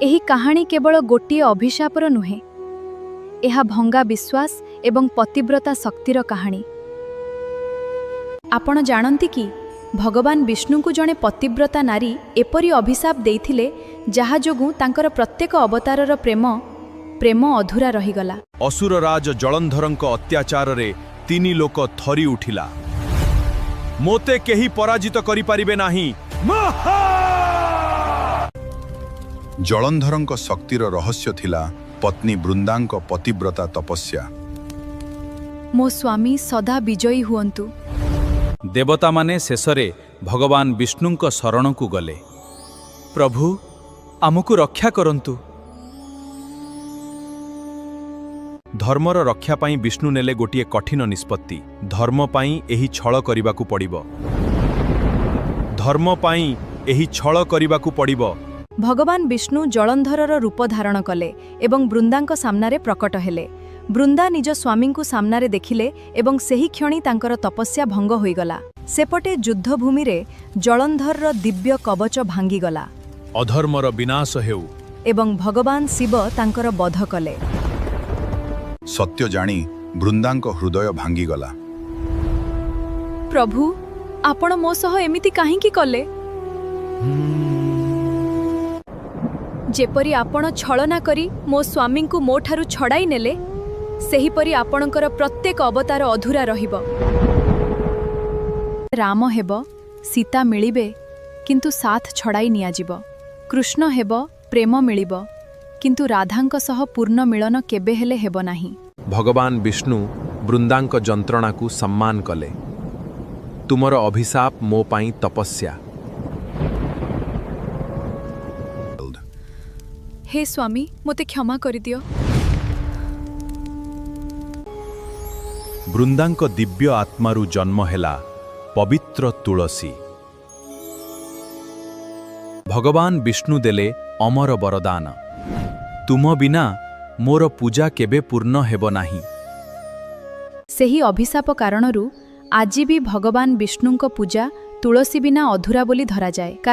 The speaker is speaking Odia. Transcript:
ଏହି କାହାଣୀ କେବଳ ଗୋଟିଏ ଅଭିଶାପର ନୁହେଁ, ଏହା ଭଙ୍ଗା ବିଶ୍ୱାସ ଏବଂ ପତିବ୍ରତା ଶକ୍ତିର କାହାଣୀ। ଆପଣ ଜାଣନ୍ତି କି, ଭଗବାନ ବିଷ୍ଣୁଙ୍କୁ ଜଣେ ପତିବ୍ରତା ନାରୀ ଏପରି ଅଭିଶାପ ଦେଇଥିଲେ, ଯାହା ଯୋଗୁଁ ତାଙ୍କର ପ୍ରତ୍ୟେକ ଅବତାରର ପ୍ରେମ ପ୍ରେମ ଅଧୁରା ରହିଗଲା? ଅସୁରରାଜ ଜଳନ୍ଧରଙ୍କ ଅତ୍ୟାଚାରରେ ତିନି ଲୋକ ଥରି ଉଠିଲା। ମୋତେ କେହି ପରାଜିତ କରିପାରିବେ ନାହିଁ। ଜଳନ୍ଧରଙ୍କ ଶକ୍ତିର ରହସ୍ୟ ଥିଲା ପତ୍ନୀ ବୃନ୍ଦାଙ୍କ ପତିବ୍ରତା ତପସ୍ୟା। ମୋ ସ୍ୱାମୀ ସଦା ବିଜୟୀ ହୁଅନ୍ତୁ। ଦେବତାମାନେ ଶେଷରେ ଭଗବାନ ବିଷ୍ଣୁଙ୍କ ଶରଣକୁ ଗଲେ। ପ୍ରଭୁ, ଆମକୁ ରକ୍ଷା କରନ୍ତୁ। ଧର୍ମର ରକ୍ଷା ପାଇଁ ବିଷ୍ଣୁ ନେଲେ ଗୋଟିଏ କଠିନ ନିଷ୍ପତ୍ତି। ଧର୍ମ ପାଇଁ ଏହି ଛଳ କରିବାକୁ ପଡ଼ିବ। ଧର୍ମ ପାଇଁ ଏହି ଛଳ କରିବାକୁ ପଡ଼ିବ। ଭଗବାନ ବିଷ୍ଣୁ ଜଳନ୍ଧରର ରୂପ ଧାରଣ କଲେ ଏବଂ ବୃନ୍ଦାଙ୍କ ସାମ୍ନାରେ ପ୍ରକଟ ହେଲେ। ବୃନ୍ଦା ନିଜ ସ୍ୱାମୀଙ୍କୁ ସାମ୍ନାରେ ଦେଖିଲେ ଏବଂ ସେହି କ୍ଷଣି ତାଙ୍କର ତପସ୍ୟା ଭଙ୍ଗ ହୋଇଗଲା। ସେପଟେ ଯୁଦ୍ଧଭୂମିରେ ଜଳନ୍ଧରର ଦିବ୍ୟ କବଚ ଭାଙ୍ଗିଗଲା ଅଧର୍ମର ବିନାଶ ହେଉ। ଏବଂ ଭଗବାନ ଶିବ ତାଙ୍କର ବଧ କଲେ। ସତ୍ୟ ଜାଣି ବୃନ୍ଦାଙ୍କ ହୃଦୟ ଭାଙ୍ଗିଗଲା। ପ୍ରଭୁ, ଆପଣ ମୋ ସହ ଏମିତି କାହିଁକି କଲେ? ଯେପରି ଆପଣ ଛଳନା କରି ମୋ ସ୍ୱାମୀଙ୍କୁ ମୋଠାରୁ ଛଡ଼ାଇ ନେଲେ, ସେହିପରି ଆପଣଙ୍କର ପ୍ରତ୍ୟେକ ଅବତାର ଅଧୁରା ରହିବ। ରାମ ହେବ, ସୀତା ମିଳିବେ, କିନ୍ତୁ ସାଥ ଛଡ଼ାଇ ନିଆଯିବ। କୃଷ୍ଣ ହେବ, ପ୍ରେମ ମିଳିବ, କିନ୍ତୁ ରାଧାଙ୍କ ସହ ପୂର୍ଣ୍ଣ ମିଳନ କେବେ ହେଲେ ହେବ ନାହିଁ। ଭଗବାନ ବିଷ୍ଣୁ ବୃନ୍ଦାଙ୍କ ଯନ୍ତ୍ରଣାକୁ ସମ୍ମାନ କଲେ। ତୁମର ଅଭିଶାପ ମୋ ପାଇଁ ତପସ୍ୟା। ହେ ସ୍ୱାମୀ, ମୋତେ କ୍ଷମା କରିଦିଅ। ବୃନ୍ଦାଙ୍କ ଦିବ୍ୟ ଆତ୍ମାରୁ ଜନ୍ମ ହେଲା ପବିତ୍ର ତୁଳସୀ। ଭଗବାନ ବିଷ୍ଣୁ ଦେଲେ ଅମର ବରଦାନ। ତୁମ ବିନା ମୋର ପୂଜା କେବେ ପୂର୍ଣ୍ଣ ହେବ ନାହିଁ। ସେହି ଅଭିଶାପ କାରଣରୁ ଆଜି ବି ଭଗବାନ ବିଷ୍ଣୁଙ୍କ ପୂଜା ତୁଳସୀ ବିନା ଅଧୁରା ବୋଲି ଧରାଯାଏ, କାରଣ